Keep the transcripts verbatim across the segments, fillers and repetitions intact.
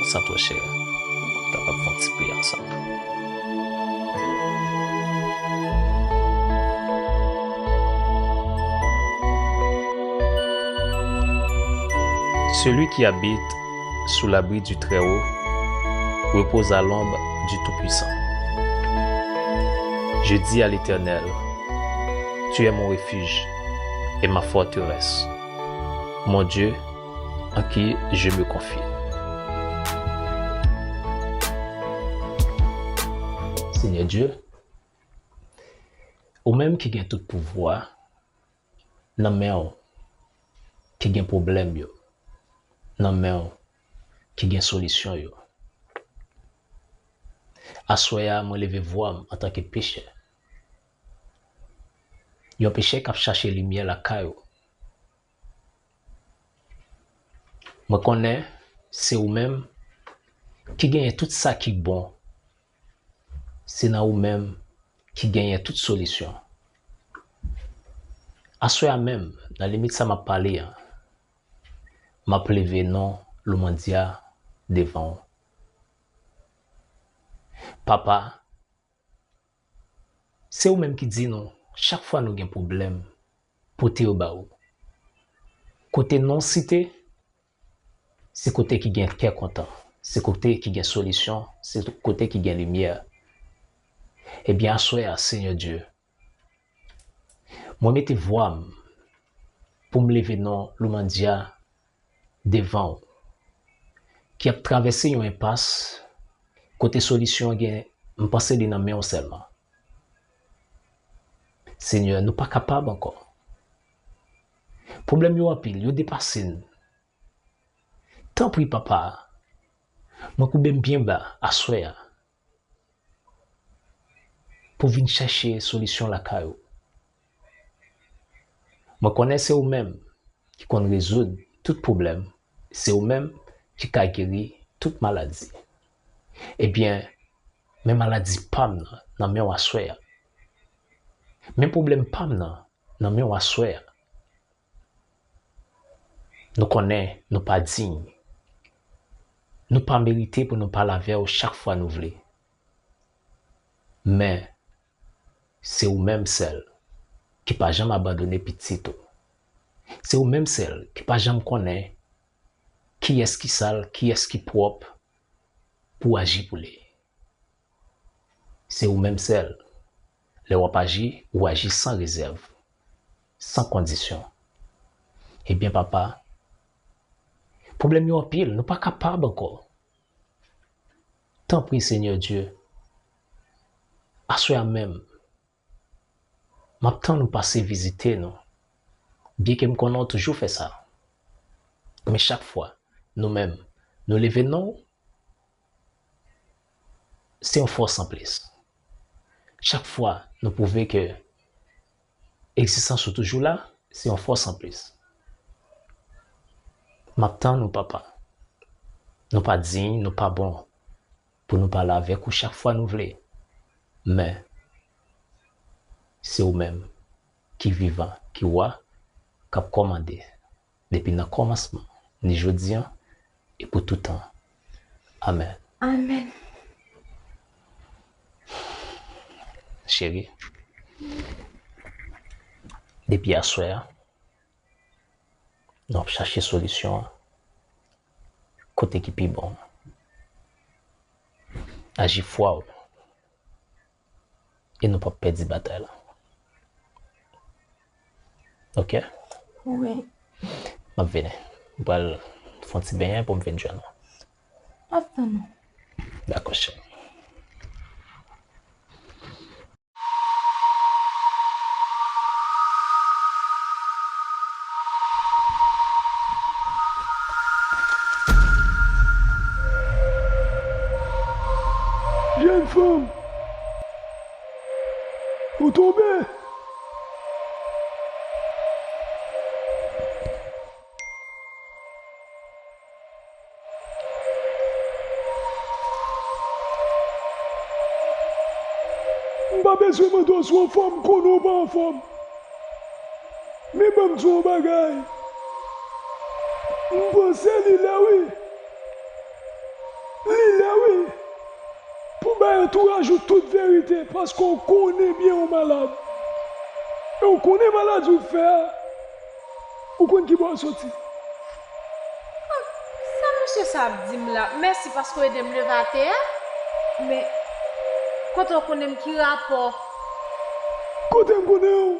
Sa twò chè. Kapab fè yon ti priyè ansanm. Celui qui habite sous l'abri du Très-Haut repose à l'ombre du Tout-Puissant. Je dis à l'Éternel, tu es mon refuge et ma forteresse, mon Dieu en qui je me confie. Senyè Dye, ou menm ki gen tout pouvwa, nan men w ki gen pwoblèm yo, nan men w ki gen solisyon yo. Aswè a, mwen leve vwa m antanke pechè. Yon pechè k ap chache limyè lakay ou. Mwen konnen se ou menm ki genyen tout sa ki bon. Se nan ou menm ki genyen tout solisyon. Aswè a menm, nan limit sa m ap pale a, m ap leve non Loumandya devan w. Papa, se ou menm ki di nou, chak fwa nou gen pwoblèm, pote yo ba ou. Kote non w site, se kote ki gen kè kontan, se kote ki gen solisyon, se kote ki gen limyè. Ebyen, aswè a, Senyè Dye, mwen mete vwa m pou m leve non Loumandya devan w, ki ap travèse yon enpas kote solisyon an gen, m panse li nan men w sèlman. Senyè, nou pa kapab ankò. Pwoblèm yo anpil, yo depase n. Tanpri, Papa, mwen koube m byen ba aswè a pou vin chèche solisyon lakay ou. Mwen konnen se ou menm ki konn rezoud tout pwoblèm, se ou menm ki ka geri tout maladi. Ebyen, men maladi pa m nan, nan men w aswè a. Men pwoblèm pa m nan, nan men w aswè a. Nou konnen nou pa diy. Nou pa merite pou nou pale avè w chak fwa nou vle. Men, se ou menm sèl ki pa janm abandone pitit ou. Se ou menm sèl ki pa janm konnen kiyès ki sal, kiyès ki pwòp pou w aji pou li. Se ou menm sèl. Lè w ap aji, ou aji san rezèv, san kondisyon. Ebyen, Papa, pwoblèm yo anpil, nou pa kapab ankò. Tanpri, Senyè Dye, aswè a menm, m ap tann ou pase vizite nou, byenke m konnen w toujou fè sa. Men chak fwa, nou menm, nou leve non w, se yon fòs anplis. Chak fwa nou pwouve ke egzistans ou toujou la, se yon fòs anplis. M ap tann ou, Papa. Nou pa diy, nou pa bon pou nou pale avèk ou chak fwa nou vle. Men, se ou menm ki vivan, ki wa, k ap kòmande depi nan kòmansman, ni jodi a, e pou tout tan. Amèn. Amèn. Cheri, depi aswè a, nou ap chache solisyon an kote ki pi bon. Aji fwa w. E nou p ap pèdi batay la. Oke? Wi. M ap vini. M pral fè yon ti benyen pou m vin jwenn ou. M ap tann ou. Dakò, cheri. Jèn fanm, ou tonbe. M pa bezwen mande w si w anfòm, m konnen w pa anfòm. Men ban m di w yon bagay. M pran selilè wi. Li lè wi pou bay antouraj ou tout verite, paske w konnen byen ou malad. E w konnen maladi w fè a, ou konn ki bò l soti. Sa mesye sa ap di m la? Mèsi paske w ede m leve atè a. Men, kote w konnen m, ki rapò? Kote m konnen w?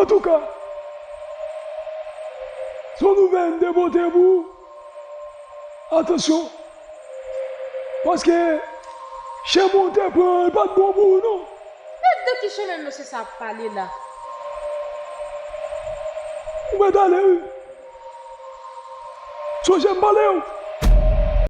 Antouka, se yon nouvèl m te pote pou ou. Atansyon, paske chemen w te pran an, li pa t bon pou ou non. Men de ki chemen mesye sa ap pale la? Ou mèt ale wi. Sonje m pale w.